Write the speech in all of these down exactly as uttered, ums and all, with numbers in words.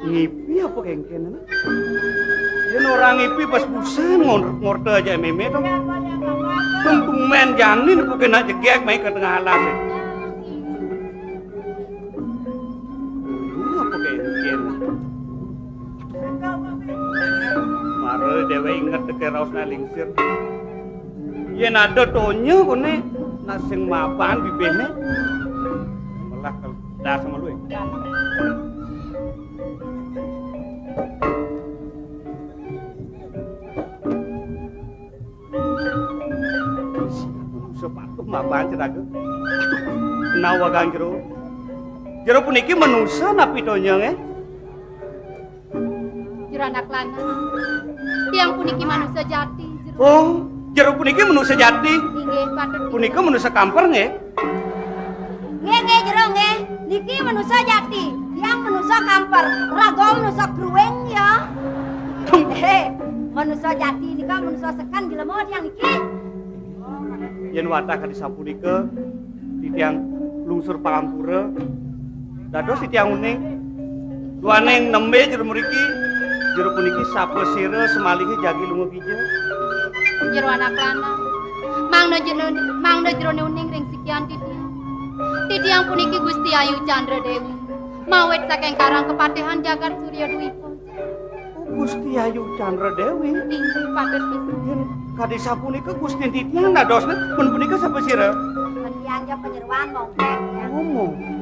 Ngipi apa kéngkén? Yén ora ngipi pas busan ngor-, ngorta ajak mémé to. Tumben jani apa kéné jegég main ka tengah alas. Apa kéngkén? Mara déwék inget teké raosné lingsir. Yén ada tonya koné nak sing mapan bibihné. Malah das sama lu. Sepatu mapan ceraga. Nawa gang jero. Jero puniki manusa napi tonya nggih? Jero anak lanang. Tiang puniki manusa jati, jero. Oh, jero puniki manusa jati. Inggih, patut. Punika manusa kamper nggih? Nggih, nggih, jero nggih. Niki manusa jati. Tiang manusa kamper. Raga manusa kruwing ya. Hé, manusa jati nika manusa seken jelema tiang niki. Yén wantah kadi sapunika, titiang lungsur pangampura. Dados titiang uning. Duaning nembé jero mriki, jero puniki sapa sira semalihé jagi lunga gija. Jero anak lanang. Mangda jero, mangda jeroné uning ring sikian titiang. Titiang puniki Gusti Ayu Candra Déwi. Mawit saking Karang Kepatihan jagat Surya Dwipa. Oh, Gusti Ayu Candra Déwi. Inggih, patut pisan. Yén kadi sapunika Gusti titiang dadosna, pun punika sapa sira? Pun tiang ja panyeroan mongkek. Oh, mongkek.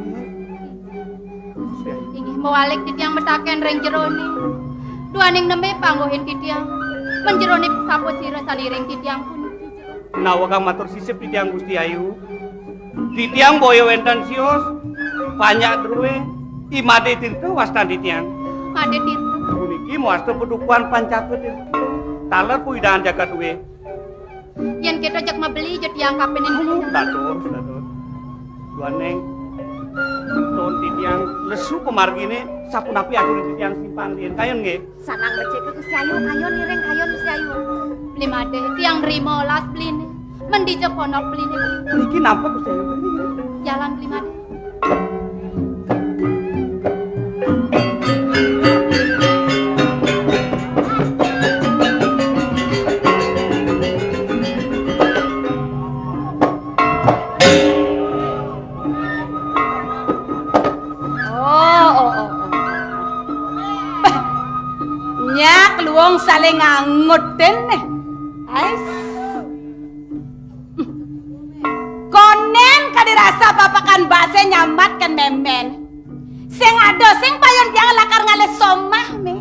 Inggih, mawalik titiang mataken ring jeroné. Duaning nembé pangguhin titiang. Men jeroné sapa sira sané ring titiang puniki. Nawakang matur sisip titiang Gusti Ayu. Titiang boya wénten sios, panjak drué, I Madé Tirta wastan titiang. Madé Tirta. Puniki mawasta padukuhan Pancaka Tirta. Taler puidahan jagat dué. Yén kéto jeg mabeli ja tiang kapining. Aduh, dados, dados. Duaning, ton titiang lesu pamarginé, sapunapi atur titiang simpang riin. Kayun nggih. Sanang becik Gusti Ayu, kayun ngiring, kayun Gusti Ayu. Beli Madé, tiang nrima olas beliné. Men dija pondok beliné. Niki nampek Gusti Ayu. Jalan Beli Madé. Oh, oh, oh, oh. Bah, nyak luung saling ngangutin nih. Ais. Konén kadi rasa papakan basé nyambat kén mémén. Sing ada sing payon tiang lakar ngalih somah, mé.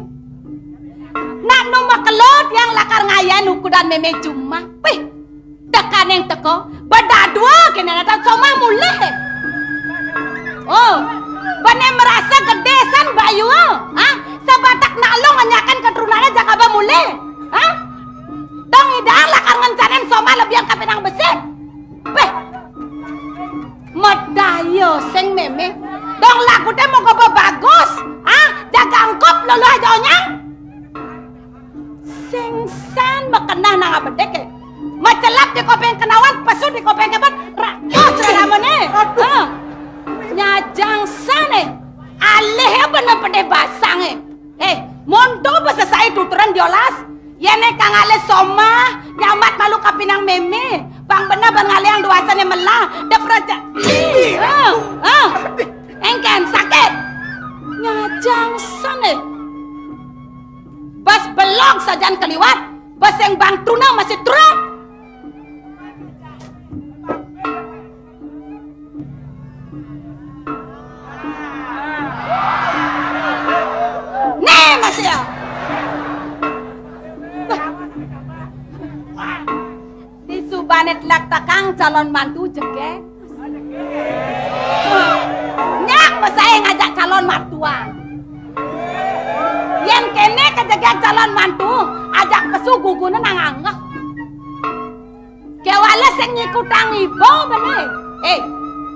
Nak nu makelo tiang lakar ngayahin ukudan mémé jumah. Wih, tekaning teka, bedadua kéné natan somah mulih. Oh, bené merasa gedé san Bayu, ah? Sabatek nak lu ngenyakin keturunané jakaba mulih, ah? Dong idang lakar ngencanin somah lebihan kapinang besik. Wéh, medaya sing mémé. Dong laguté moga bagus, ah? Jaga engkop luluh aja onyang. Sing san makenah nang abedik, eh. Macelap di kopéng kenawan, pesu di kopéng kebon, rakus ramané. Aduh. Ah. Nyajang san, eh. Alih apa nang pedih basang, eh. Eh, monto besesai tuturan diolas. Yén kang alih somah, nyamat malu kapinang mémé. Bang bener bang ngalihang duasané melah, dep raja. Ih, ah, ah. Engkén sakit. Nyajang san, eh. Bas belog sajan kaliwat, bas yang bang truna masih truna. Nih, masih ya. Di subané telak takang calon mantu jegég. Nyak mesaé ngajak calon martua. Yén kéné kejegég calon mantu, ajak pesu guguné nang anggah. Kéwala sing nyikutang iba bené. Eh,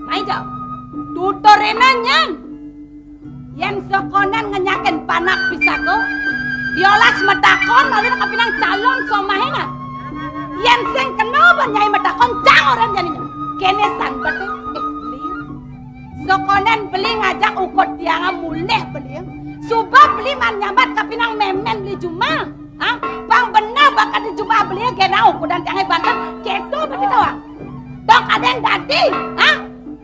mai jauh. Tuturina nyan. Yén sekonan ngenyakin panak pisaka, diolas matakon malu kapinang calon somahé nah. Yén sing kena ban nyai matakon cang orang jani. Kéné sanbet, eh, beli. Sekonan beli ngajak ukut tiang mulih beli. Suba beli man nyambat kapinang mémén beli jumah. Hah? Pang bener bakal di jumah beli genau kudan tiangé banten. Kéto berarti tawang. Dong ada yang dadi, hah?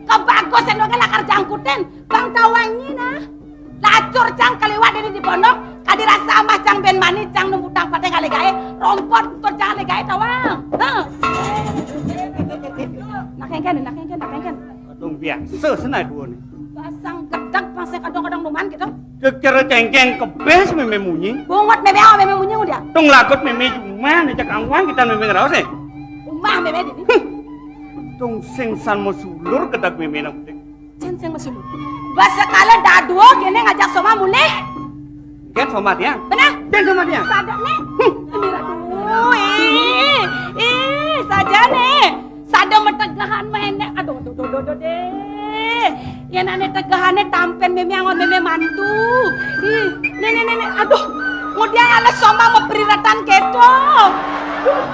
Kebagus yang dongé lakar jangkutin. Bang tawangi nah. Lacur cang kaliwat ini di pondok, kadi rasa amah cang ben mani cang nembutang pateh ngalih gaé, rompot tur cang ngalih gaé tawang. Heh. Nak kéngkén, nak kéngkén, nak kéngkén. Kadung biasa sénai duané. Basang gedeg pasé kadung-kadung numan gitu. Kira-kira cengkeng kebes mémé munyi. Bungut mémé, oh, mémé munyi udah. Tung lagut mémé jumah né cekang wang kita mémé ngeraos, eh. Umah mémé dini. Tung sing san masulur gedeg mémé nak. Cén sing masulu. Bas sekala dadua kéné ngajak soma mulih. Gén soma tiang. Bener? Gén soma tiang. Sadéné. Hmm. Aduh, ih, ih, sajané. Sada mategehan méné. Aduh, aduh, aduh, aduh, aduh, deh. Yén ané tegehané tampén mémé anggon mémé mantu. Ih, né, né, né, né. Aduh, ngudiang alé soma mapriratan kéto. Aduh.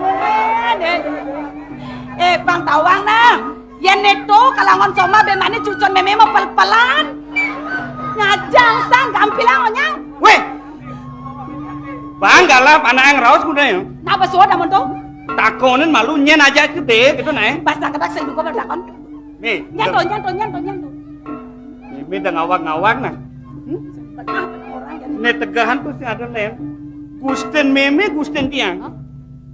Eh, deh. Eh, Bang Tawang nah. Yén néto kalangon soma bé mani cucun mémé mah pel-pelan. Ngajang sang gampilang onyang. Wéh. Bang galap anak yang raos kuda ya. Napa suud amun to? Takonin malu nyén aja gedé gitu nah. Pas tak kedak sing duka bertakon. Nih. Nyén to, nyén to, nyén to, nyén to. Mémé da ngawag-ngawag nah. Hmm? Betah, betah orang ya. Né tegehan tuh sing ada, Lén. Gustin mémé, gustin tiang. Hah?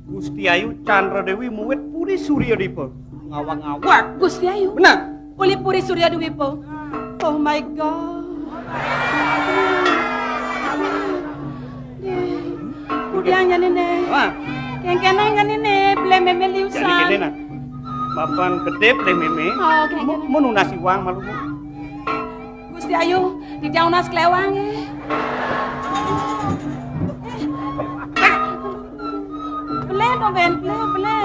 Gusti Ayu Candra Déwi muwit Puri Surya Dipa. Ngawag-ngawag. Gusti Ayu? Bener. Uli Puri Surya Dipa. Oh my God. Deh. Udiang jani né. Wah. Kéngkénang jani né, pelih mémé liusan. Jani kéné nah. Mapan gedé pelih mémé. Oh, kéngkénang. Mu, mu nunas iwang malu mu. Gusti Ayu, titiang nunas kléwang, eh. Pelih dong, Ben, pelih, pelih.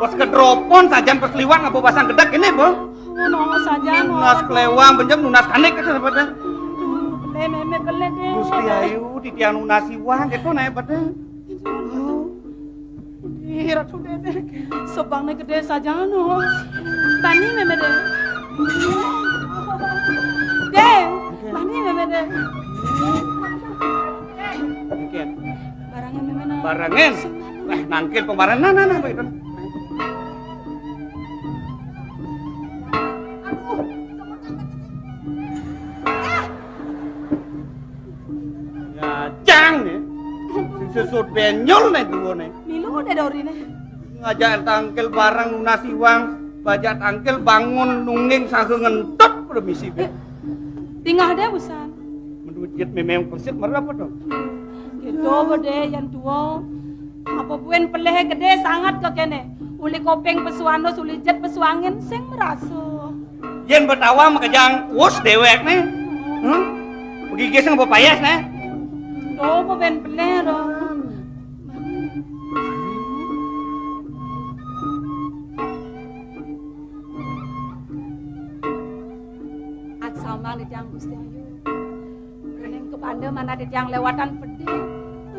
Pas kedropon sajan pas liwat ngapa basang gedeg ini, Bang? Oh, nongos saja, nunas kléwang, benjam nunas kanik itu dapat, eh. Aduh, pelih, mémé pelih deh. Gusti Ayu, titiang nunas iwang gitu nah, hebat, eh. Ih, Ratu Dédé, sebangné gedé saja no. Tani mémé dé. Dé, tani mémé dé. Mungkin. Barangin mémé nah. Barangin. Wah, nangkil pembarangan nah, nah, nah, nah. Aduh. Ngajang né. Sing sesut benyol né duo né. Milu dé doriné. Ngajak tangkil bareng nunas iwang, bajak tangkil bangun nungging saha ngentut pada misi bé. Eh, dingeh dé usan. Menurut jet mémé persit merep apa to? Gitu bedé yén duo. Apa buin pelihé gedé sanget ké kéné. Uli koping pesuanus, uli jet pesuangin sing merasa. Yén betawa makejang wus déwék né. Huh? Begigis sing bepayas né. Tuh, ben bener, dong. Aksamang titiang Gusti Ayu. Ning kabanda manah titiang lewatan pedih.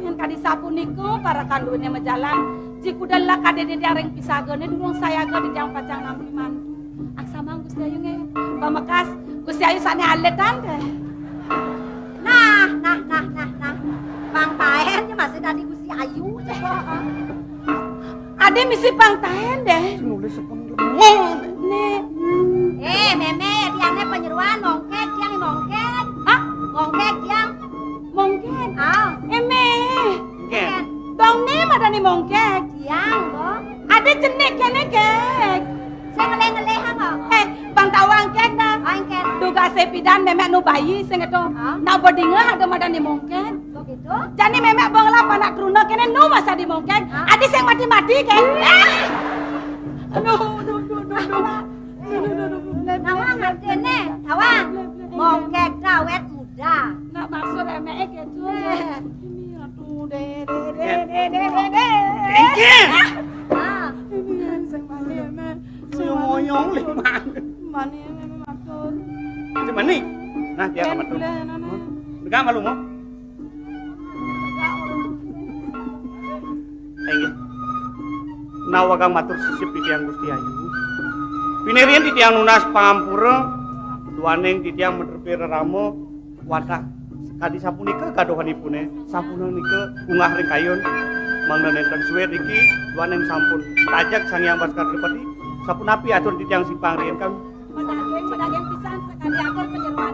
Yén kadi sapunika parekan duéné majalan, jikuda lakadé titiang ring pisagané durung sayaga titiang pacang nampi mantu. Aksamang Gusti Ayu nggih. Pamekas Gusti Ayu sané alitan deh. Nah, nah, nah, nah, nah. Bang Taén ya masih dadi Gusti Ayu. Ade misi Bang Taén deh. Nulis sepeng lemong. Né. Eh, mémé, tiangé panyeroan mongkég, tiang mongkég. Hah? Mongkég tiang. Mongkég. Ah. Eh, mé. Mongkég. Dong né madané mongkég. Tiang, Bang. Ade cenik kéné, Kég. Sing ngelih-ngelih, Bang. Eh, Bang Tawang Kég dah. Ah, Kég. Dugasé pidan mémé nu bayi sing ento. Ah. Nak badingeh ada madané mongkég. Begitu? Jani mémé bang lah panak truna kéné nu masa di mongkég. Hah? Adi sing mati-mati kén. Eh. Aduh, aduh, aduh, aduh, aduh. Nawang artiné, nawang. Mongkég awet muda. Nak maksud mémé gitu. Eh. Ini aduh, deh, deh, deh, deh, deh, deh, deh. Engké. Ah. Ini sing mati mémé. Sing ngoyong lima. Mani mémé matur. Sing mani. Nah, dia matur. Boleh, nana. Enggak malu mau. Inggih. Nawakang matur sisip titiang Gusti Ayu. Pinirian titiang nunas pangampura, duaning titiang madrepe rerama, Wantah sakadi sapunika gaduhanipuné, sampun nika unggah ring kayun. Mangda nénten sué niki, duaning sampun rajeg Sang Hyang Baskara Dipati, sapunapi atur titiang simpang riin kami? Madaging, madaging pisan sakadi atur panyeroan.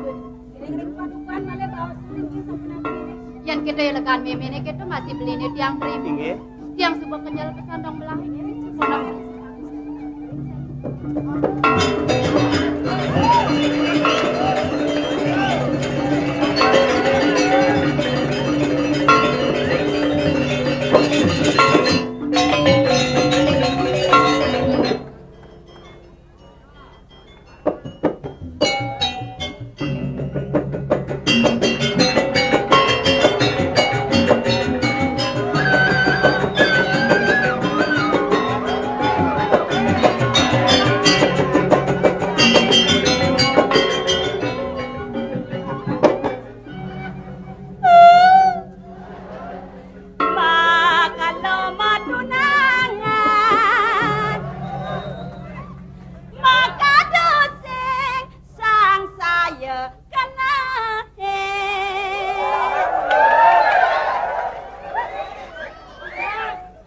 Ngiring ring padukan malih baos ring sapunapi. Yén kéto ya legan méméné kéto masih beliné tiang terima. Inggih. Tiang suba kenyel pisan dong belah. Sono. Makelo matunangan, makadosing sangsaya kenehé.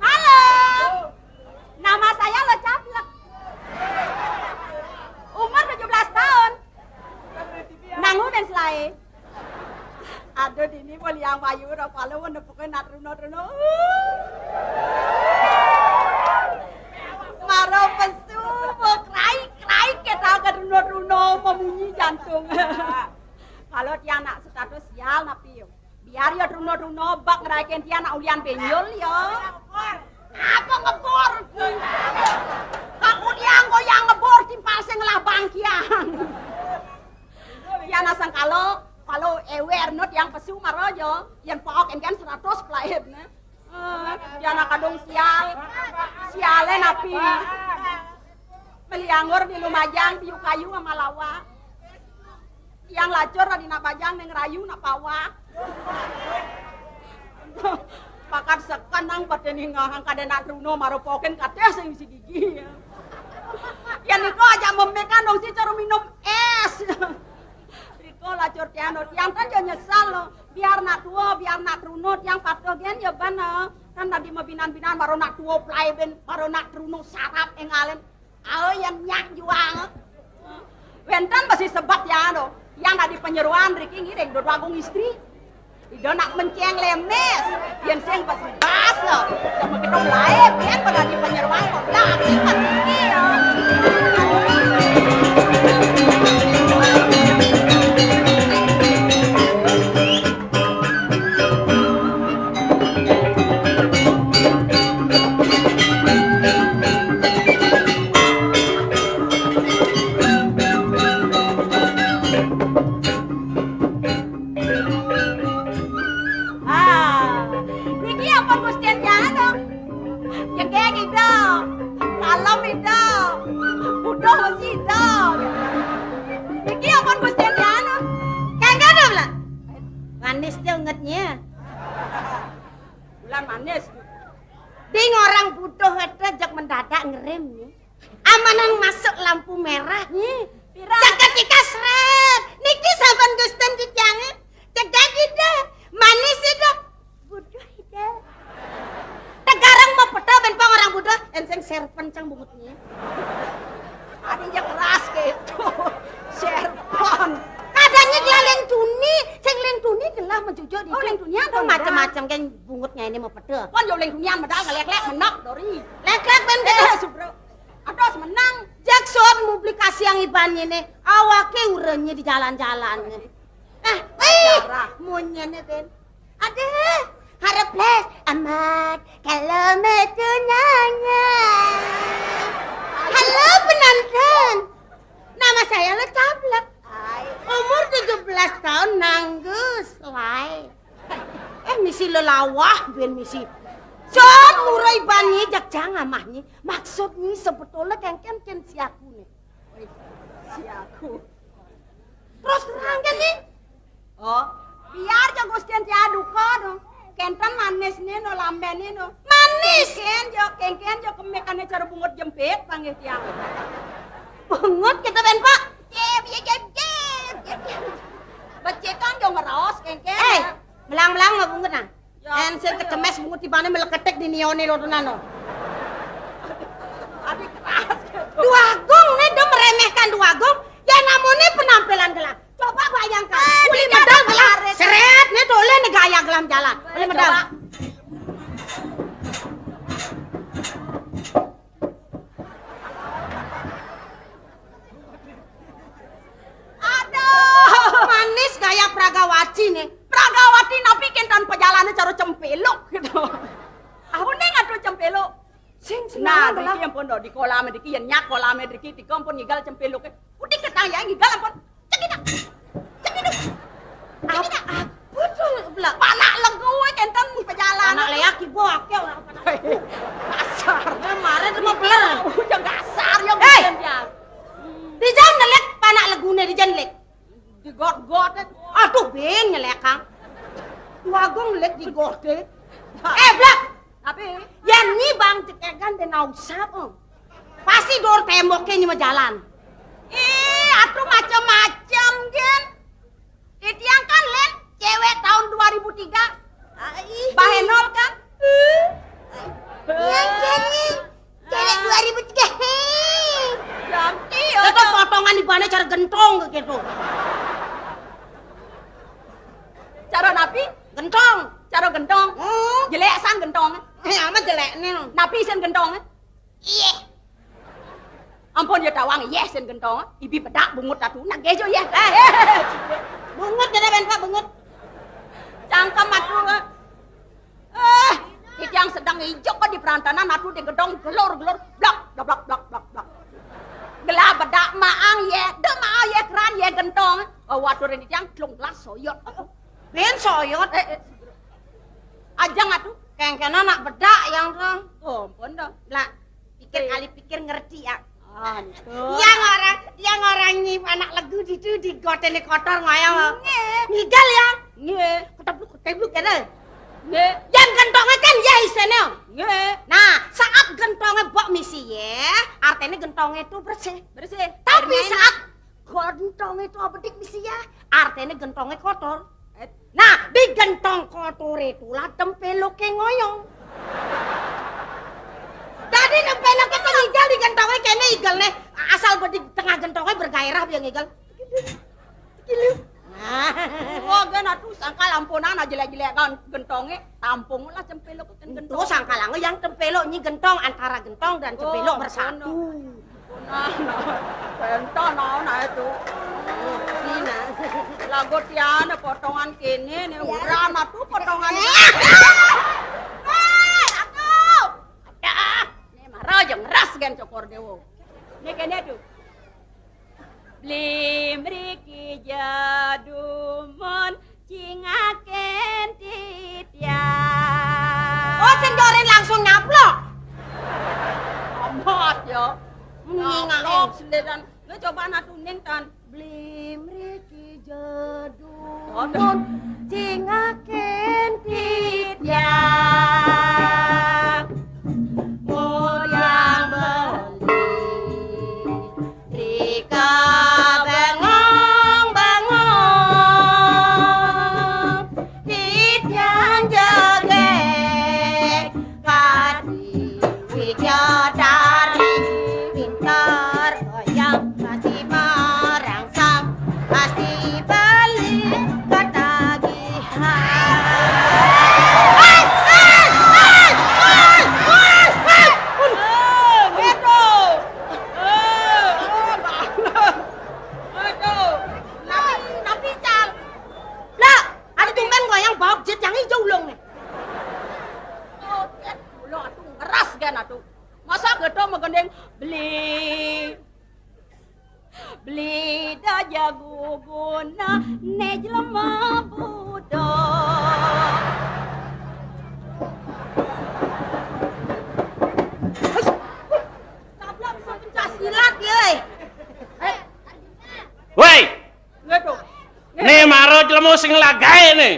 Halo, nama saya Lo Caplek. Umur tujuh belas tahun. Nangu dan selae. Aduh, dini meliang bayu, ora pala nepukin nak truna-truna. Mara pesu, krai-krai, kita ke truna-truna, memunyi jantung. Kalau tiang nak status sial, napi yo? Biar ya truna-truna, bak ngeraikin tiang nak ulian benjol ya. Apa ngebor? Kaku tiang goyang ngebor, timpal sing ngelah bangkiang. Yan asang kalo, kalo ewer nut yang pesu mara aja. Yan paok engken seratus pelaib ne. Eh, yan kadung sial. Siale napi? Meli anggur di Lumajang, piu kayu sama lawa. Yang lacur di nak bajang neng rayu nak pawak. Pakat seken nang batin ingahang kada nak truna mara poken kateh sing si gigi. Ya niko aja memekan dong si cara minum es. Riko lacur tiano, tiang kan yo nyesal lo. Biar nak tua, biar nak truna, tiang patuh gen ya ban, eh. Kan tadi mabinan-binan mara nak tua plai ben, mara nak truna sarap engalen. Ao yan nyak juang. Wénten besi sebet ya do. Yang tadi panyeroan riki ngiring dodwa agung istri. Ida nak menceng lemes. Yén sing besi bas lo. Sama kita lain, yén pada di panyeroan kok. Dah, sing besi ya. Ah, niki ampun Gustian Jano. Jegég ida, kalem ida, buduh masih ida. Niki ampun Gustian Jano. Kanggo dong lah. Manis dia ungetnya. Bulan manis. Ding orang buduh ada jak mendadak ngerem nih. Amanan masuk lampu merah nih. Pira? Seketika seret. Niki sampun Gusten titiange. Cegah ida. Manis ida. Buduh ida. Tegarang mau peta ben pang orang buduh. Enseng serpen cang bungutnya. Adi ja keras gitu. Serpon. Kadangnya gelaleng tuni, sing leng tuni gelah mencucuk di. Oh, leng tunian, Bang, macam-macam kan bungutnya ini mau peda. Pon yo leng tunian medal ngelek-lek menak dori. Lek-lek ben. Eh, subro. Aduh, semenang. Jak suat publikasi yang iban ini, awake urenya di jalan-jalan. Eh, eh, monyene ben. Aduh, harap les amat kalau metu nanya. Halo penonton, nama saya Lo Caplek. Umur tujuh belas tahun, nanggus, lai. Eh, misi lelawah, ben misi. Jon murai bani jak jang amahnya. Maksudnya sebetulnya kengken ken siaku nih. Wih, siaku. Terus terang kan nih? Oh, biar ja Gustian tiada duka no. Kenten manis nih no, lamben nih no. Manis. Kengken jo, kengken jo kemekane cara bungut jempit panggih tiang. Bungut kita ben, Pak. Jep, jep, jep, jep, jep. Becik kan jo Bungut, nah. Ya. Én sing kecemes bungut tibané meleketik di nione rotonano. Adik keras. Duagung né do meremehkan Duagung. Ya namanya penampilan gelang. Coba bayangkan. Uli medal gelang. Seret né toleh né gaya gelang jalan. Uli medal. Aduh, manis gaya Pragawati né. Pragawati napi kénten pejalané cara cempeluk gitu. Aku ning atuh cempeluk. Sing, sing. Nah, driki ampun do, di kolam driki, yén nyak kolam driki, tika ampun ngigal cempeluk. Udik ketang ya ngigal ampun. Cek itu. Cek itu. Apa tuh, Blak? Panak legu kénten pejalan. Panak leak ibu aké orang panak. Kasar. Ya mare mah beler. Ya kasar ya. Hei! Dijang nelék panak leguné dijang nelék. Digot-got. Aduh, bén nyelekang. Duagung nelék digoté. Eh, Blak. Tapi yén nyi bang cekegan dé nausap, eh. Pasti dor témboknya nyi mah jalan. Ih, atuh macem-macem, Gen. Titiang kan, Lén, cewek tahun dua ribu tiga. Bahenol kan? Yang Gen, cewek dua ribu tiga. Ganti, itu potongan ibané cara gentong gitu. Cara napi? Gentong. Cara gentong. Hmm. Jelék san gentong. Eh, amat jelék né. Napi san gentong. Iya. Ampun ya tawang, iya sing gentong. Ibi bedak bungut atuh. Nak gejo ya. Eh, bungut kada ben Pak bungut. Cangkem atuh. Eh, titiang sedang ijuk di perantanan atuh di gedong gelor-gelor blak blak blak blak blak. Gelah bedak maang ya, dek maang ya keran ya gentong. Oh, atuh ini tiang telung gelas soyot. Bén soyot. Eh, eh. Ajang atuh. Kéngkén anak bedak yang tuh. Oh, ampun dah. Lah, pikir kali pikir ngerti ya. Antuh. Yang orang, yang orang nyi anak legu di itu di goténé kotor ngoyong. Nggih. Ngigal ya. Nggih. Ketebluk ketebluk ya deh. Nggih. Yang gentongnya kan ya iséné. Nggih. Nah, saat gentongnya bok misi ya, artinya gentongnya itu bersih. Bersih. Tapi saat gentongnya itu apa dik misi ya, artinya gentongnya kotor. Nah, di gentong kotor itulah tempeloké ngoyong. Dadi tempeloké tuh ngigal di gentongé kéné igelné. Asal di tengah gentongé bergairah dia ngigal. Nah. Oh, gén atuh sangkal ampunan aja jelek-jelek kan gentongé, tampung lah tempelok kan gentong. Itu sangkal anggo yang tempelok nyi gentong antara gentong dan tempelok bersatu. Nah, nah. Entah naon ae tuh. Lagu tiana potongan kéné né, urang atuh potongan. Éh, atuh. Adah, né mara aja ngeras gén cokor déwa. Né kéné tuh. Beli mriki jadumun. Cingaken titiang. Oh, sing doren langsung nyaplok. Amat ya. Ngingaken. Nyaplok senderan. Lu coba natunin tan. Beli mriki jedun. Aduh. Cingaken titiang. Mulyang beli. Rika bengong-bengong, titiang jegég, kadi widya tari, pinter goyang, pasti merangsang, pasti beli ketagihan. Éh, éh, éh, éh, éh, éh. Éh, éh, éh, éh. Éh, éh, éh, éh. Aduh, napi, napi, Cal? Lah, ada tumben goyang baut jit yang hijau ulung nih. Oke, ulung atuh ngeras gén atuh. Masa gedé megending beli, beli da jago guna né jelema budak. Sablak bisa pencak silat, yeuy. Woi. Né mara jelema sing lagaé né.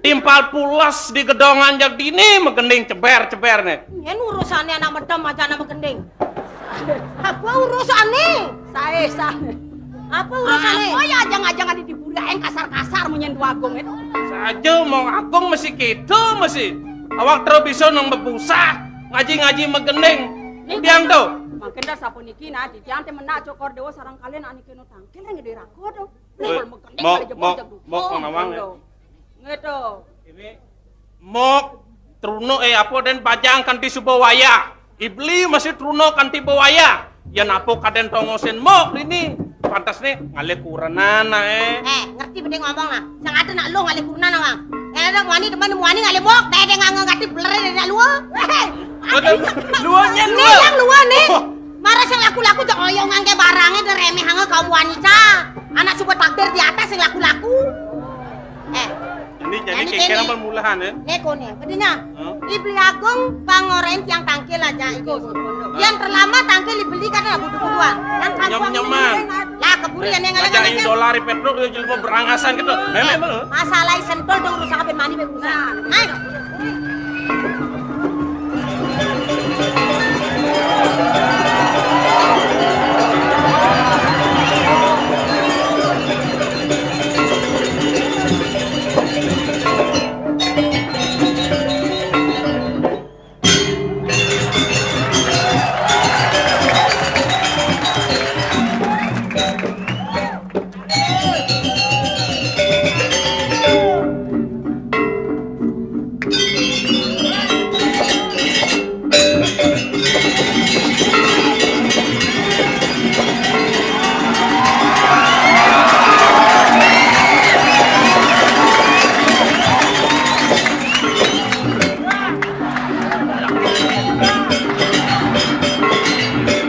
Timpal pules di gedongan jak dini megending ceber-ceber né. Nyén urusané anak medem aja anak megending. Apa urusané? Saé, saé. Apa urusané? Apa ya ajang-ajang ada di puri aé kasar-kasar munyi Déwa Agung itu. Saja mau agung mesti kita mesti. Awak terus bisa nang bebusah, ngaji-ngaji megending. Tiang tuh. Mangkin dah sapuniki nah, di tiang té menak cokor déwa sareng kalian ané kena tangkil yang gede raga tuh. Mau, mau, mau nawang ya. Ngéto. Ini mok truna eh apa den bajang kanti suba waya. Ibli masih truna kanti bawaya. Yén apa kadén tongosin mok ini. Pantes nih ngalih kurenan eh. Eh, ngerti bening ngomong nah. Sing ada nak lu ngalih kurenan awang. Yang ada muani demen muani ngalih mok. Deh deh nganggo ngerti beler deh nak lu. Betul. Luanya lu. Yang luan nih. Mara sing laku-laku jek oyong ngangge barangnya deh remeh hanga kaum wanita. Anak suba takdir di atas sing laku-laku. Eh, ini jadi ini, kéngkén ini. Apa mulahan ya? Neko nih, gedenya. Hah? Ibli Agung pangorain tiang tangkil aja iku. Yang terlama tangkil dibeli kan lah butuh-butuhan. Yang nyam-nyaman. Lah keburi yang ngajak dolar di Petro udah jadi mau berangasan gitu. Memang lo. Masalah sentol dong rusak apa mani be rusak. Nah. Ayo.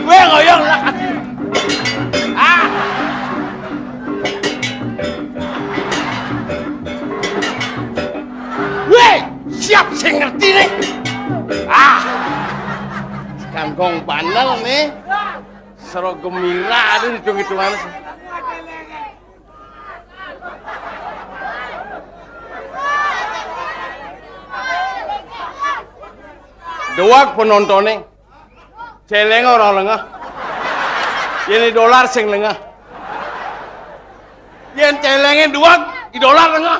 Weh, ngoyong lah. Ah. Weh, siap sing ngerti nih. Ah. Sekan gong bandel nih. Sero gembira aduh hitung-hitungan. Dewag penontoné. Céléngé ora lengeh. Yén di dolar sing lengeh. Yén céléngé dewag, di dolar lengeh.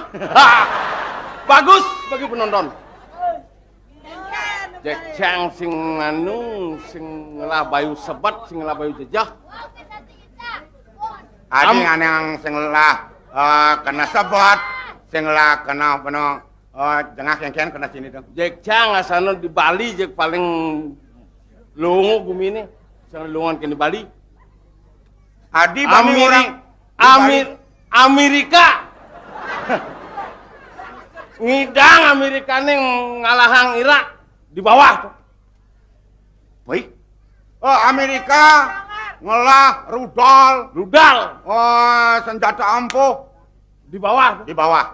Bagus bagi penonton. Jejang sing anu, sing ngelah bayu sebet, sing ngelah bayu jejeh. Adi nganang sing ngelah eh, kena sebet, sing ngelah kena peno eh, jengah kéngkén kena sini dong. Jejang asana di Bali jeg paling lungo guminé, sing lungan kene Bali. Adi bami orang Amir Amir Amerika. Ngidang Amerikané ngalahang Irak di bawah. Wih. Oh, Amerika ngelah rudal. Rudal. Oh, senjata ampuh di bawah. Di bawah.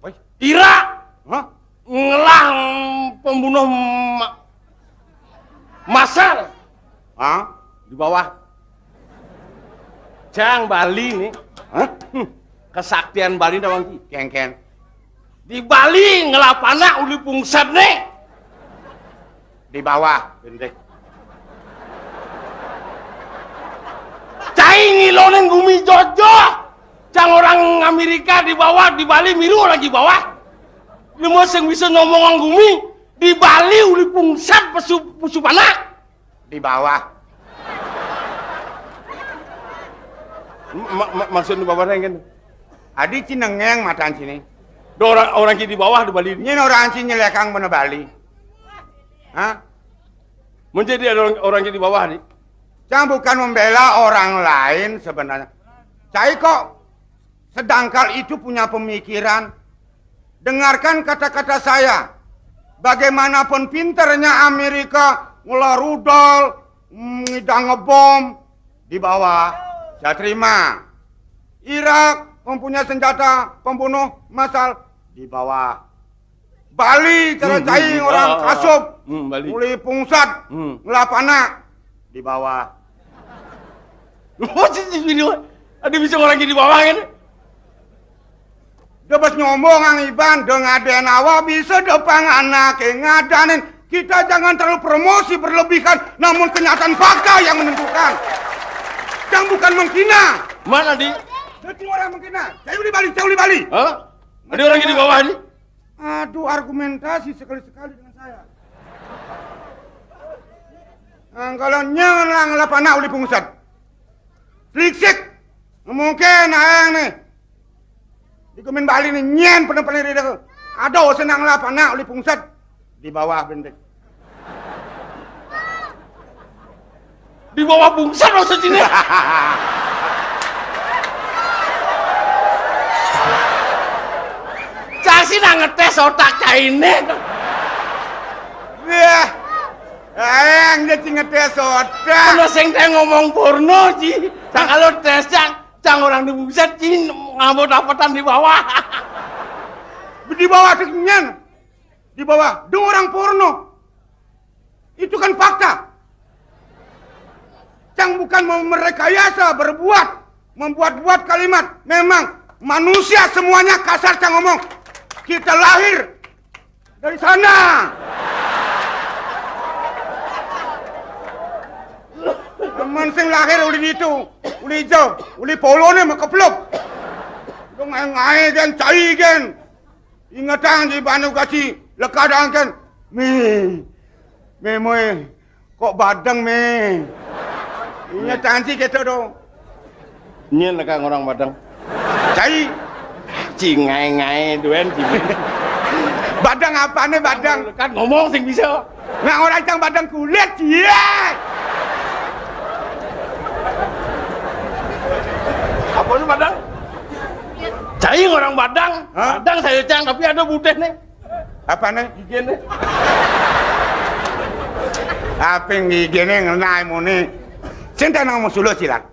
Wih. Irak. Hah? Ngelah pembunuh ma masal. Hah? Di bawah. Jang Bali nih. Hah? Hmm. Kesaktian Bali nawang ki. Kéngkén. Di Bali ngelah panak uli pungsat nih. Di bawah. Bendek. Cai ngilonin gumi jojo. Cang orang Amerika di bawah, di Bali miru lagi bawah. Nemu sing bisa ngomong gumi di Bali uli pungsat pesu pesu panak. Di bawah. Ma ma maksud di bawah kan? Adi cinengeng matan sini. Do orang orang ki di bawah di Bali. Nyen orang sini nyelekang mana Bali. Hah? Menjadi ada orang, orang ki di bawah nih. Cang bukan membela orang lain sebenarnya. Cai kok sedangkal itu punya pemikiran. Dengarkan kata-kata saya. Bagaimanapun pinternya Amerika ngelah rudal, ngidang ngebom di bawah. Saya terima. Irak mempunyai senjata pembunuh massal di bawah. Bali cara hmm, cai hmm, orang ah, ah, kasub. Hmm, Bali. Mulai pungsat, hmm. Ngelah panak di bawah. Ada bisa orang di bawah kan? Debes nyombong ang Iban, deng aden awak bisa depang anak ngadanin. Kita jangan terlalu promosi berlebihan, namun kenyataan fakta yang menentukan. Yang bukan menghina. Mana, Di? Dadi orang mungkin nah. Saya uli bali, saya uli bali. Hah? Ada orang di bawah, Di? Aduh, argumentasi sekali-sekali dengan saya. Nah, kalau nyén nang lapana uli pungsét. Sliksik. Mungkin aéng nih. Di kemin Bali nih nyén pernah-pernah rida. Ada senang lapana uli pungsét. Di bawah bentik. Di bawah bungsét maksud ini. Cang sih nang ngetes otak cainé. Wah, aéng dia sing ngetes otak. Kalau sing téh ngomong porno, Ci. Cang kalau tes, Cang, Cang orang di bungsét, Ci, ngambo dapetan di bawah. Di bawah tuh nyén. Di bawah, dong orang porno. Itu kan fakta. Cang bukan mau merekayasa, berbuat, membuat-buat kalimat. Memang manusia semuanya kasar, Cang ngomong. Kita lahir dari sana. Aman sing lahir uli ditu, uli ijo, uli polone makepluk. Dong ngaé-ngaé gén, cai gén. Ingetang di banu gaci lekadang kén. Mé. Mé moé. Kok badeng, Mé? Ingetang ci kéto dong. Nyén lekang orang badeng. Cai. Ci ngaé-ngaé duen ci. Badeng apané badeng? Kan ngomong sing bisa. Nah, orang cang badeng kulit, cie. Apa sih badeng? Cai orang badeng. Hah? Badeng saya cang, tapi ada putih nih. Apa nih? Gigene. Apa yang gigene ngenai muni? Cinta nang mau suluh silat.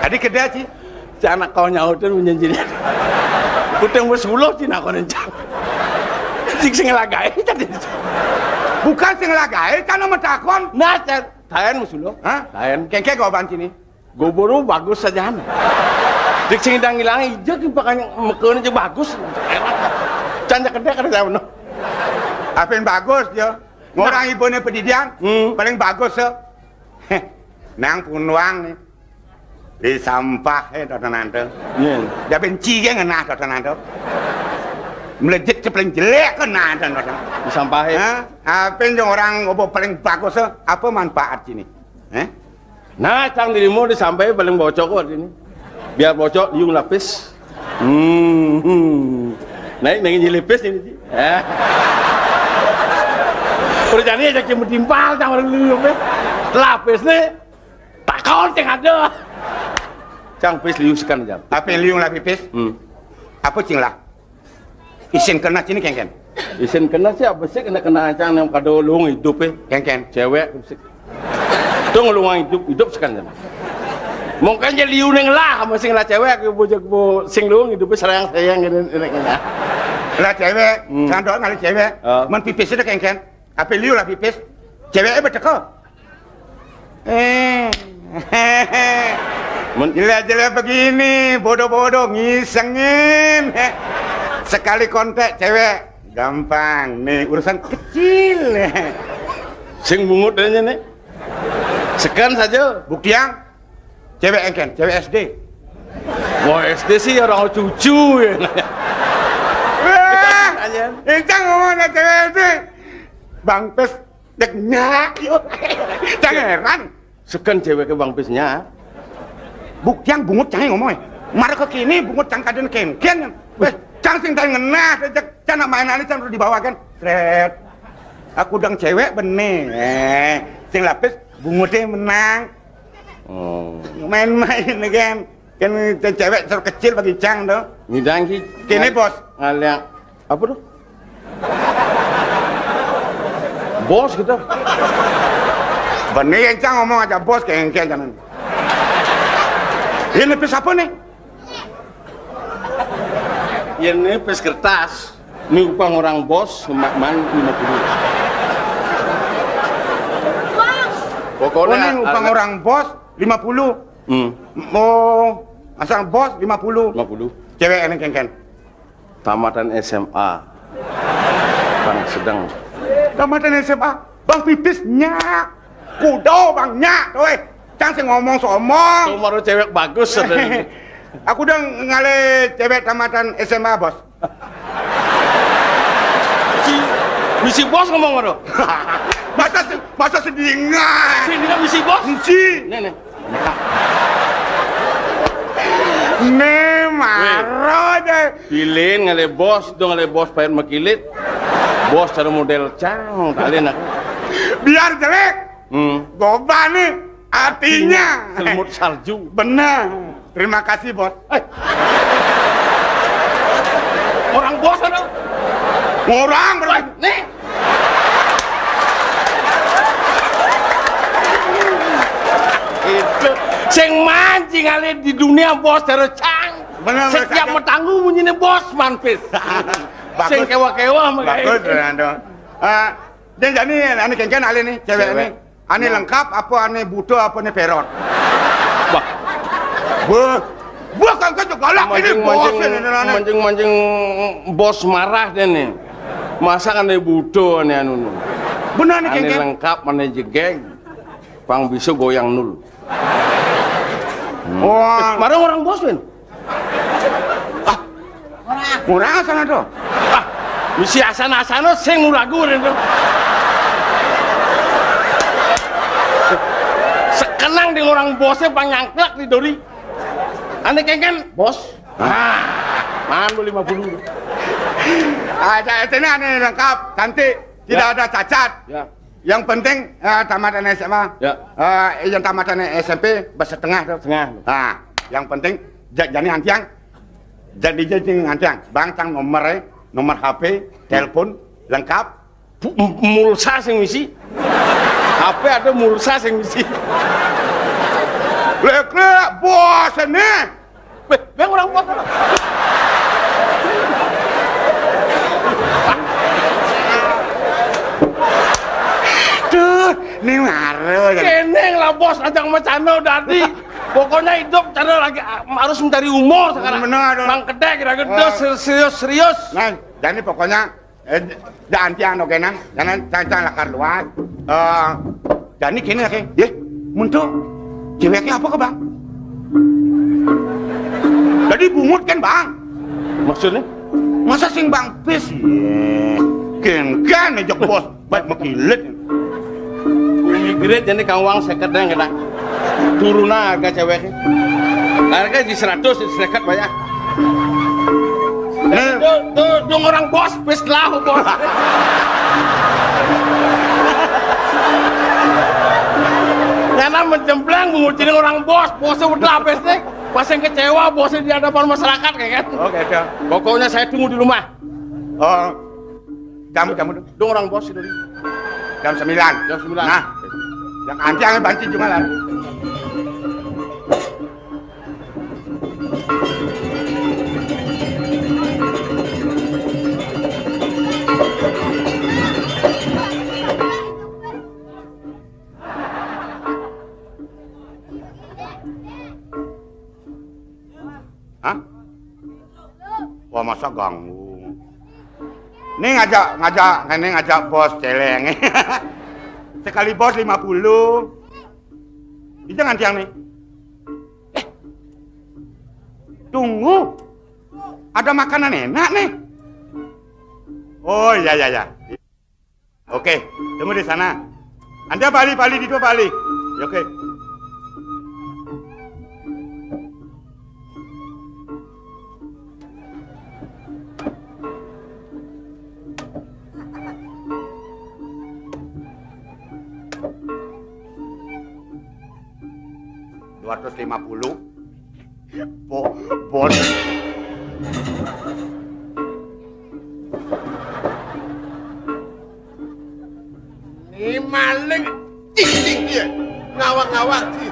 Adi keda ci. Ci anak kau nyautin menjanjikan. Putih mau suluh ci nakon encang. Cik sing lagaé tadi. Bukan sing lagaé, kan nama takon. Nah, Cen. Taen mau suluh. Hah? Taen. Kengke kau ban sini. Goboro bagus saja. Dik sing dang ilang ijo ki pakai mekeun aja bagus. Enak. Canja kedek ada jauh no. Apin bagus ya. Ngorang ibune pedidian Hmm. paling bagus ya. Nang punuang nih. Di sampah eh dodonan tuh. Iya. Dia benci ya ngenah dodonan tuh. Melejit ke paling jelek ke nah dodonan. Di sampah eh. Hah? Apin yang orang ngobrol paling bagus ya. Apa manfaat sini? Eh? Nah, cang dirimu disampai paling bocok kok ini. Biar bocok, liung lapis. Hmm, hmm. Naik nengin lipis ini, Ci. Eh. Udah jadi aja cuma timpal, cang orang liung lapis. Lapis nih, takon ceng ada. Cang pis liung sekan jam. Apa yang liung lah pipis? Hmm. Apa cing lah? Isin kena sini kengken. Isin kena sih apa sih kena kena cang yang kado luung hidup eh. Kengken. Cewek sih. Tuh luung hidup hidup sekan. Mungkin jadi liu neng lah masih lah cewek bojek bo sing luung hidup sayang sayang gini gini gini. Lah cewek, Hmm. Sandok ngali cewek. Oh. Man pipis itu kengken. Apa liu lah pipis? Cewek eh beteko. Eh. Men- Jelek-jelek begini, bodoh-bodoh, ngisengin. Sekali kontak cewek, gampang. Nih, urusan kecil. Sing bungut aja nih. Sekan saja. Bukti yang cewek engken, cewek S D. Wah, S D sih orang cucu ya. Wah, Tanya. Encang ngomongnya cewek S D. Bang Pes Dek nyak, yo. Jangan heran. Sekan ceweknya Bang Pis nyak. Buk yang bungut cang ngomong eh. Mara ke kini bungut cang kaden kengken. Eh, cang sing tai ngenah, cang nak main alis cang dibawa kan. Sret. Aku dang cewek benih. Eh, sing lapis bungutnya menang. Oh. Main-main kan. Kan cewek ser kecil bagi cang tuh. Ngidang ki. Kini bos. Ngaliang. Apa tuh? Bos gitu. Benih yang cang ngomong aja bos kayak engke jangan. Ini pis apa nih? Ini pis kertas. Ini upah orang bos, semak man lima puluh. Pokoknya oh, ini upah orang bos lima puluh. Hmm. Oh, asal bos lima puluh. Lima puluh. Cewek ini kengken. Tamatan S M A. Bang sedang. Tamatan S M A. Bang pipis nyak. Kudo bang nyak, weh. Cang sing ngomong somong. Tuh, baru cewek bagus, saudara. Aku udah ngalih cewek tamatan S M A, Bos. Si, misi bos ngomong ngono. Masa se-, masa sedingan? Sedingan misi bos? Misi. Nih, nih. Nih, maro deh. Pilih ngalih bos, dong ngalih bos pahit makilit. Bos cara model cang, talin aku. Biar jelek. Hmm. Gobah nih artinya. Selimut salju. Benar. Terima kasih, Bos. Eh. Orang bos ada. Orang berarti. Nih. Itu sing mancing kali di dunia bos terus cang. Benar, setiap benar. Metanggu bunyinya bos manpis. Bagus. Sing kewa-kewa sama kayak bagus, gitu. Fernando. Eh, dan jadi ane kengken ale nih, cewek. Cewek. Nih. Ane lengkap apa ane butuh apa ane peron? Bah. Bah. Bah, kan kau galak ini bos mancing, ini, ini, ini. Mancing-mancing bos marah deh nih. Masa kan ane butuh ane anu nih. Benar nih, ane kengken. Lengkap ane jegeg. Pang bisa goyang nul. Hmm. Wah. Eh, marah orang bos, Win. Ah, orang sana tuh. Ah, misi asana-asana sing nulagu itu. Sekenang di orang bosnya panyangklak di dori. Ane kengken, bos. Ah, man lima puluh. Ah, ca-, sini ane lengkap, cantik, tidak ada cacat. Ya. Yang penting, eh, tamatan S M A. Ya. Eh, yang tamatan S M P, bersetengah tuh. Setengah. Nah, yang penting, ja-, jani antiang, jadi jadi antiang. Bang, cang nomor, eh, nomor H P, telepon, lengkap. Pu-, m-, mulsa sing misi. H P ada mulsa sing misi. Lek, lek, bos ini. Beh, beh, orang bos. Tuh, ini maro ya. Keneng lah bos, ajang macano dadi. Pokoknya hidup cara lagi, ah, harus mencari umur sekarang. Benar, aduh. Mang Kedek, kira gede, ah, serius, serius. Nah, jadi pokoknya Eh, da anti ano kenan, jangan cancang lakar luas. Eh, jani kene ke, ye, muntuk ceweknya apa ke, Bang? Jadi bungut kan, Bang? Maksudnya? Masa sing Bang pis, ye. Ken kan ejak bos, bat makilit. Bumi gede jadi kawang seket deh kita. Turun harga ceweknya. Harga di seratus, di seket banyak. Nih. Tuh, tuh, tuh orang bos, pis lah bos. Karena menjemplang mengucilin orang bos, bosnya udah pis nih. Pas yang kecewa, bosnya di hadapan masyarakat kayak kan. Oke, oke. Pokoknya saya tunggu di rumah. Oh, jamu, jamu dong. Dong orang bos itu. Jam sembilan. Jam sembilan. Nah, yang anti yang banci jumalan. Hah? Wah, masa ganggu. Ini ngajak, ngajak, ini ngajak bos celeng. Sekali bos lima puluh. Ini jangan tiang nih. Eh, tunggu. Ada makanan enak nih. Oh, iya, iya, iya. Oke, tunggu di sana. Anda balik, balik, itu balik. Ya, oke. Dua ratus lima puluh. Bo-, bos. Ini maling cicing dia. Ngawak-ngawak sih.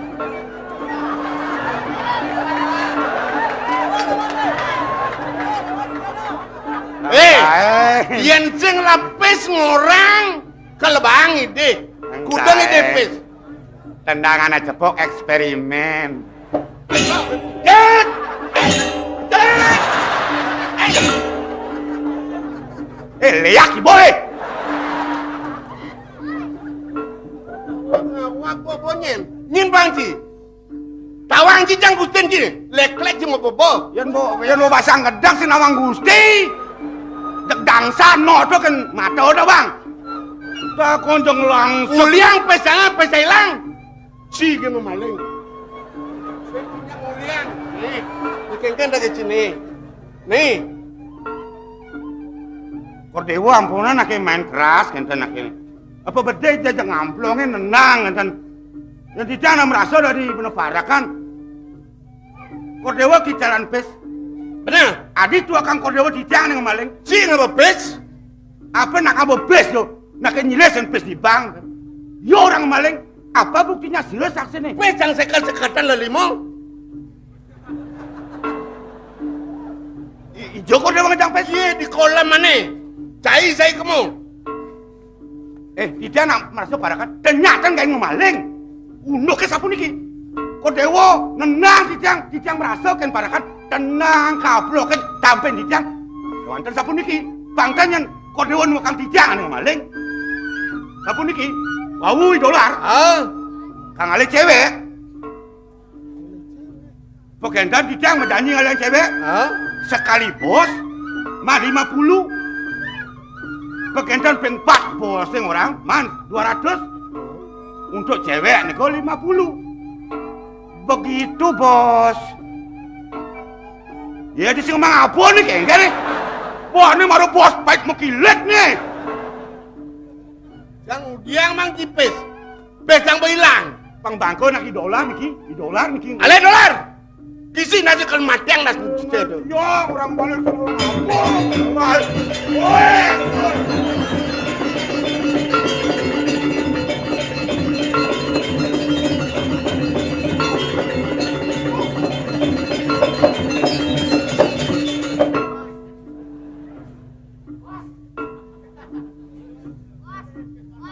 Eh, eh, yen sing lapis ngorang, kelebangi deh. Kudang ide pis. Tendangan aja pok eksperimen. Eh, liak boleh. Wah, gua bonyen. Nyin bangci. Lek-lek sing apa-apa. Yén mbok, yén mbok pasang gedang sing nawang Gusti. Dek dangsan moto kan mata udah, Bang. Tak konjong langsung. Uliang pés jangan pés ilang. Si ki mamaling. Uliang. Nih, iki kan tak sini. Nih. Kor Déwa ampunan aké main keras kénten aké. Apa bedé jajak ngamplongé nendang kénten. Yén titiang nak merasa dari penebarakan. Kor Déwa ki jalan bis. Bener. Adi tua kang Kor Déwa titiang ning maling. Si ngapa bis? Apa nak ngapa bis yo? Nak nyilih sing bis di bank. Yo orang maling. Apa buktinya sira saksiné? Wis jang seket-seketan lho limo. I- Ijo Kor Déwa ngejang bis. Iya di kolam mana? Cai saya kemu. Eh, titiang nak merasa parakan. Ternyata kayak ngemaling. Unduké sapuniki. Kor Déwa nendang titiang, titiang merasa kén parakan. Tenang, kablokén tampén titiang. Wonten sapuniki. Bangtan yén Kor Déwa nuwakang titiang anu maling. Sapuniki. Wau dolar. Ah. Kang ale cewek. Pegéntan titiang medanyi ngalian cewek. Hah? Sekali bos, mah lima puluh. Pegéntan ping empat bos sing orang, man dua ratus. Untuk cewek niku lima puluh. Begitu, Bos. Ya di sing ngomong apa nih, kengke nih? Wah, ini maru bos baik mekilit nih. Jang udiang mang kipis. Bes jang beilang. Pang bangko nak idola niki, idola niki. Ale dolar. Kisi nasi kan matiang nasi cicil tu. Ya, orang balik suruh ngomong. Woi.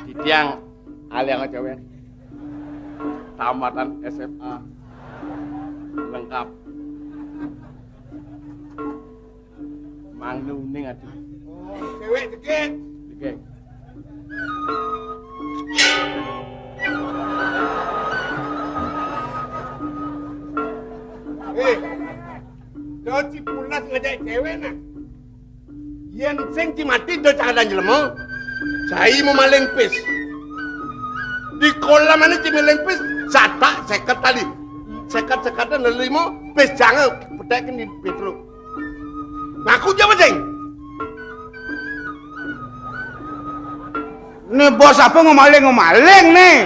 Titiang aliang cewek. Tamatan S M A. Lengkap. Mang Nuning ati. Oh, cewek dikit. Dikit. Eh, do Cipunas ngajak cewek nah. Yén sing ci mati do cakadan jelema. Cai mau maling pis. Di kolam ane ci maling pis, satak seket tali. Seket-seketan lelimo, pis jange petekin di Pétro. Ngaku jawab sing. Nih bos apa ngemaling-ngemaling nih?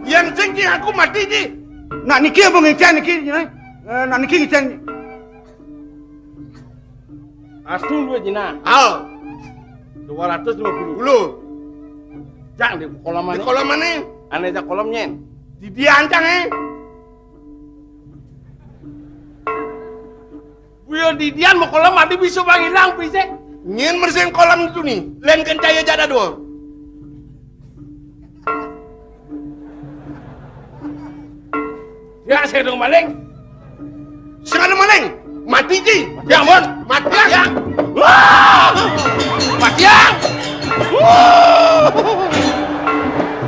Yén sing ci ngaku mati ci. Nak niki apa ngicen niki? Eh, nak niki ngicen. Astu duit Cina. Al. Dua ratus lima puluh. Puluh. Jang di kolam mana? Di kolam mana? Ane jak kolam nyen. Di dia ancang eh. Buyo didian mau kolam adi bisa bang hilang bisa. Nyen bersihin kolam itu nih. Len kencaya jada dua. Ya, saya dong maling. Sing ada maling. Mati ji. Ya ampun. Mati ya. Wah! Mati ya. Wah!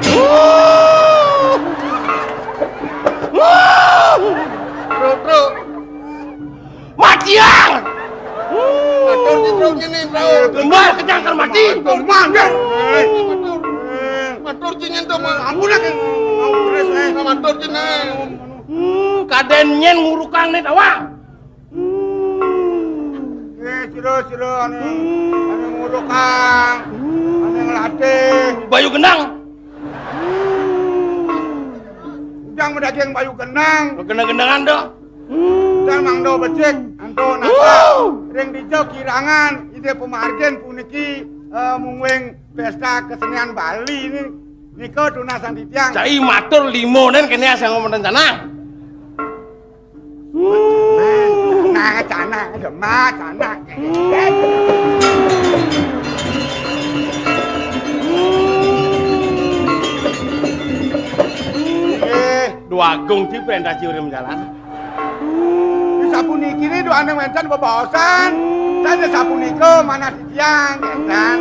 Wah! Wah! Bro, bro. Matiang! Matur ci, Bro, nyene, Bro. Kembal kejang kan mati. Matur. Matur. Matur ci nyen to, Mas. Ampun lah, Kang. Mau beres, eh. Matur ci, nah. Hmm, kaden nyen ngurukang nih, tawa. Hmm. Eh, sira, sira, ane, ane ngurukang, ane nglatih. Bayu Gendang. Udang medaging Bayu Gendang. Gendang-gendangan to. Udang mangdo becik, antuk nata. Ring dija kirangan, ide pamargin puniki, eh, mungguing pesta kesenian Bali ini. Nika tunas sang titiang. Cai matur limonen kene asal ngomong rencana. Nah, cana, gemas, cana. Eh, Dwagung di perintah ciurim jalan. Sapuniki ni duane wenten bebaosan. Saja sapunika manah titiang, Endang.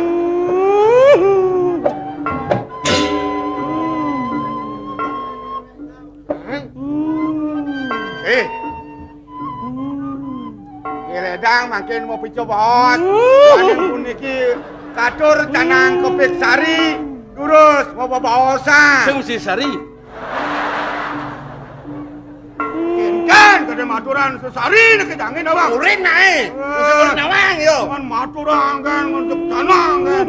Hmm. Hmm. Eh, Ledang mangkin mau pica baos. Duaning puniki katur canang kepik sari, durus mau babaosan. Sing mesti sari. Kénkén kadén maturan sesari nek jangin awang. Urin naé. Eh. Urin nawang yo. Kan maturan kan, ngunjuk canang kan.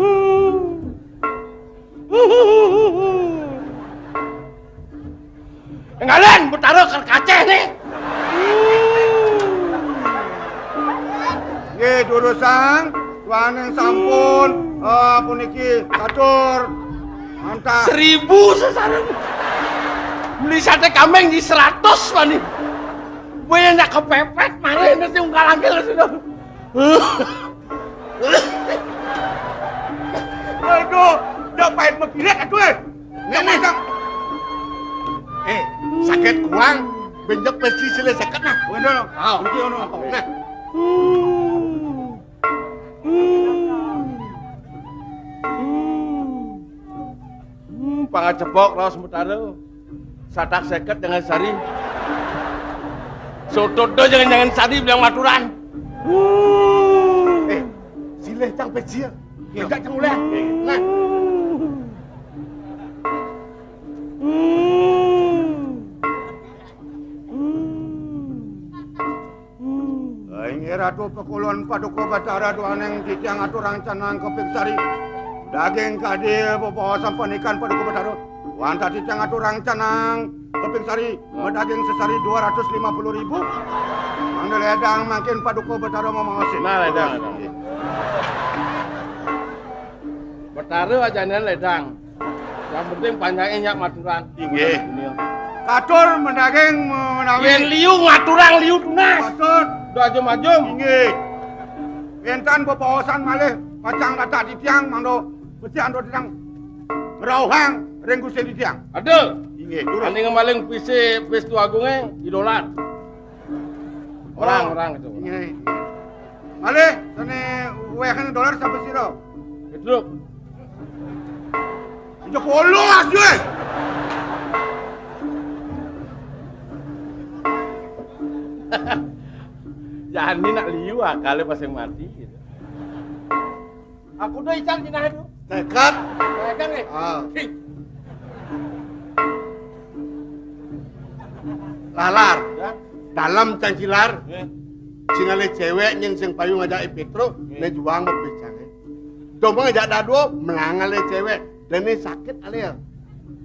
Enggalén, Betara ker kacéh né. Nggih, durusang, duaning sampun, eh, puniki katur. Mantap. Seribu sesareng. Beli saté kambing di seratus wani. Gue yang ndak kepepet, mana ini sih ungkal angkil sudah. Aduh, udah pahit mah pilek atuh, eh. Nek, nek. Masang. Eh, sakit kuang, benjek pasti silih seket nah. Waduh, no. Oh. Niki ono. Nah. Hmm, pangacepok raos Betara. Satak seket jangan sari. Sotut do jangan-jangan sari bilang maturan. Eh, silih cang pejil. Iya. Tidak cang ulah. Nah. Inggih Ratu, pakulun Paduka Batara duaning titiang aturang canang kepik sari. Daging kadi bebaosan panikan Paduka Batara. Wantah titiang aturang canang kepik sari, madaging sesari dua ratus lima puluh ribu. Mangda ledang mangkin Paduka Batara mamaosin. Nah, ledang, ledang. Batara ajanan ledang. Yang penting panjangé nyak maturan. Inggih. Katur madaging menawi. Yén liu ngaturang liu tunas. Katur. Udah ajum-ajum. Inggih. Wénten bebaosan malih pacang dadak titiang mangda pecih antuk titiang ngrauhang ring Gusti titiang. Ada. Inggih, durus. Ané ngemaling pisi Pistu Agungé idolat. Orang, oh, orang itu. Inggih. Malih sané wéhan dolar sampun sira? Pedro. Aja polo as duwe. Jani nak liu akalé pas yang mati gitu. Aku do ical jinah itu. Tekad. Tekad nih. Ah. Hih. Lalar. Ya. Dalem cangcilar. Ya. Sing alé céwék nyén sing payu ngajak Pétruk, ya, né juang bebécangé. Domba ngajak dadua, menang alé céwék. Déné sakit alé ya.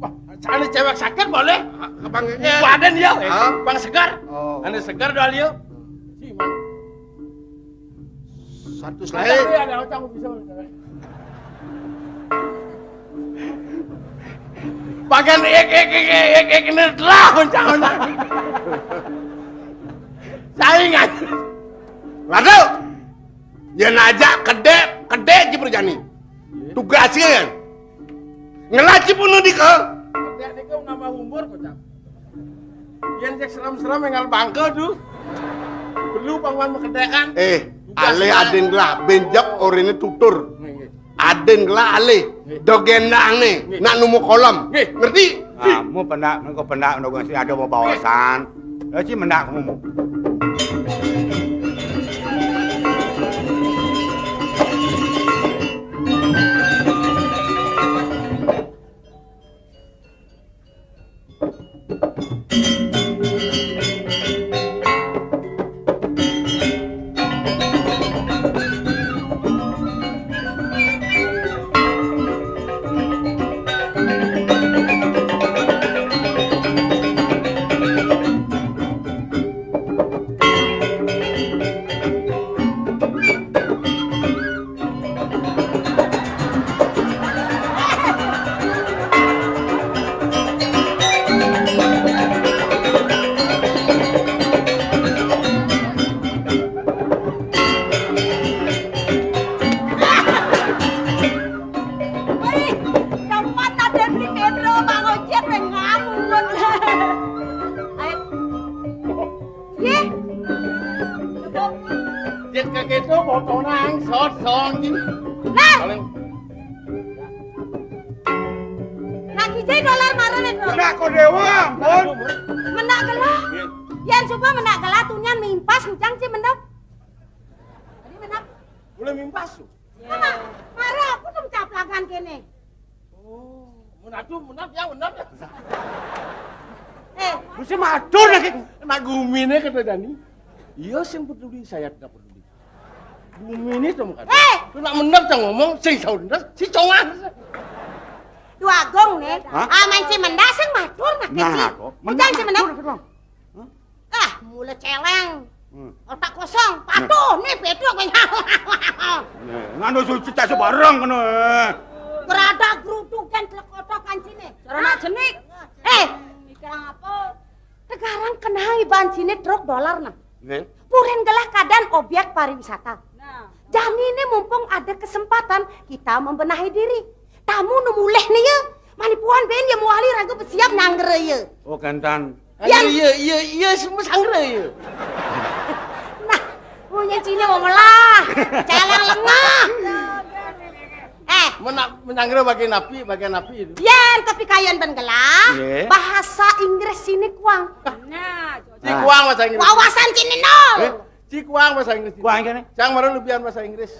Wah, alé céwék sakit boleh. Kebang ya. Badan ya. Ah. Bang segar. Oh. Ané segar do alé ya. Si man. Satu slide. Ada, ada, ada, bisa. Bagian ik, ik, ik, ik, ik, ini telah, oncang, oncang. Saingan. Waduh. Yén aja kedék, kedék Ji Perjani. Tugasnya kan. Ngelaci pun dika. Kedék niku nambah umur, kocak. Yén cék serem-serem énggal bangké tuh. Belu pangwan makedékan. Eh, tugas alé kan. Adén gelah, bénjep oriné tutur. Nggih, nggih. Adén gelah alé, nggih, dogendangné, nggih, nak numu kolom. Nggih. Ngerti? Kamu pendak, mengko pendak, nunggu sing ada babaosan. Ya, ci mendak kamu. Wih, temen ada di Pedro, Bang Ojek, pengen ngawur. Ayo. Yé. Jet kaketo foto nang sosong iki. Lah. Paling nak kijai dolar marane, Bro. Nak kok dewa, ampun. Menak gelah. Yén suba menak gelah tunyan mimpas ngujang ci mendem. Boleh mimpas tuh. Apa? Mara aku tuh caplakan kene. Oh, menatu, menat ya, menat ya. Eh, mesti matur lagi. Nak gumine kata Dani. Iya sing peduli, saya tidak peduli. Gumine tuh kan. Eh, lu nak menat yang ngomong, sing saudara, si congah. Dua gong nih. Hah? Ah, main si mendas yang matur nak. Nah, kok. Mendas si mendas. Matur, matur. Ah, mula celeng. Hmm. Otak kosong, patuh, nih, patuh, gue. Nah, nganu suci tak sebarang kena. Geradak geruduk dan telek otak kancine. Cara nak jenik. Eh, mikirang apa? Tegarang kenang iban sini truk dolar nah. Nggih. Purin gelah keadaan objek pariwisata. Nah. Jani ini mumpung ada kesempatan kita membenahi diri. Tamu nu mulih nih ya. Manipuan ben ya muali ragu bersiap nangger ya. Oh, gantan. Yang iya, iya, iya, semua sangre ya. Nah, punya Cina mau melah. Celeng lengah. Eh, menyangre bagian api, bagian api itu. Yan, tapi kayan ben gelah. Iya. Bahasa Inggris sini kuang. Nah, cocok. Cikuang bahasa Inggris. Wawasan sini nol. Eh, cikuang bahasa Inggris. Kuang kene. Cang mara lebihan bahasa Inggris.